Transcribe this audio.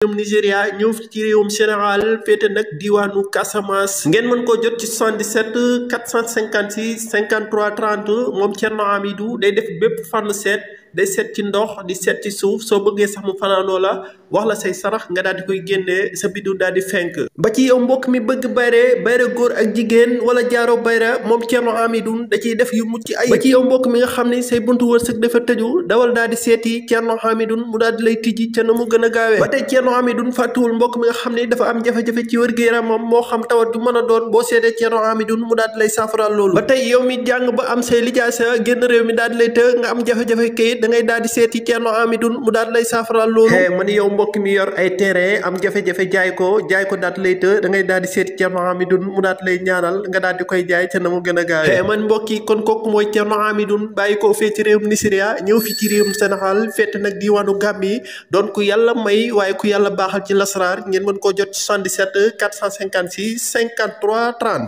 réewum Nigéria ñëw fi ci réewum Sénégal féete nag diwaanu Casamance ngeen mën koo jot ci 77 456 53 30 moom Thierno Hamidou day def bépp fànn seet day seet ci ndox di seet ci suuf soo bëggee sax mu fanaanoo la wax la say sarax nga daal di koy génnee sa biddu daal di fenk ba ci yow mbokk mi bëgg bayre góor ak jigéen wala jaaro bayra moom Thierno Hamidou da ciy def yu mucc ay ba ci yow mbokk mi nga xam ne say buntu wërsëg dafa tëju dawal daal di seeti Thierno Hamidou mu daal di lay tijji ca na mu gën a gaawee ba tey Thierno Hamidou fàttuwul mbokk mi nga xam ne dafa am jafe-jafe ci wér-gu-yaramam moo xam tawat ju mën a doon boo seetee Thierno Hamidou mu daal di lay saafaraal loolu ba tey yow mi jàng ba am say lijaasa génn réew mi daal di lay të nga am jafe-jafe kayit da ngay daal di seeti Thierno Hamidou mu daal di lay saafaraal loolu ma ni yow mbokk mi yor ay terrain am jafe-jafe jaay ko daal di lay të da ngay daal di seeti Thierno Hamidou mu daal di lay ñaanal nga daal di koy jaay ca na mu gën a gaawee man mbokk yi kon kooku mooy Thierno Hamidou bàyyi ko fee ci réewum Nigéria ñëw fi ci réewum Sénégal fekk nag diwaanu Gambie doon ku yàlla may waaye ku yàlla baaxal ci lasraar ngeen mën koo jot ci 77 456 53 30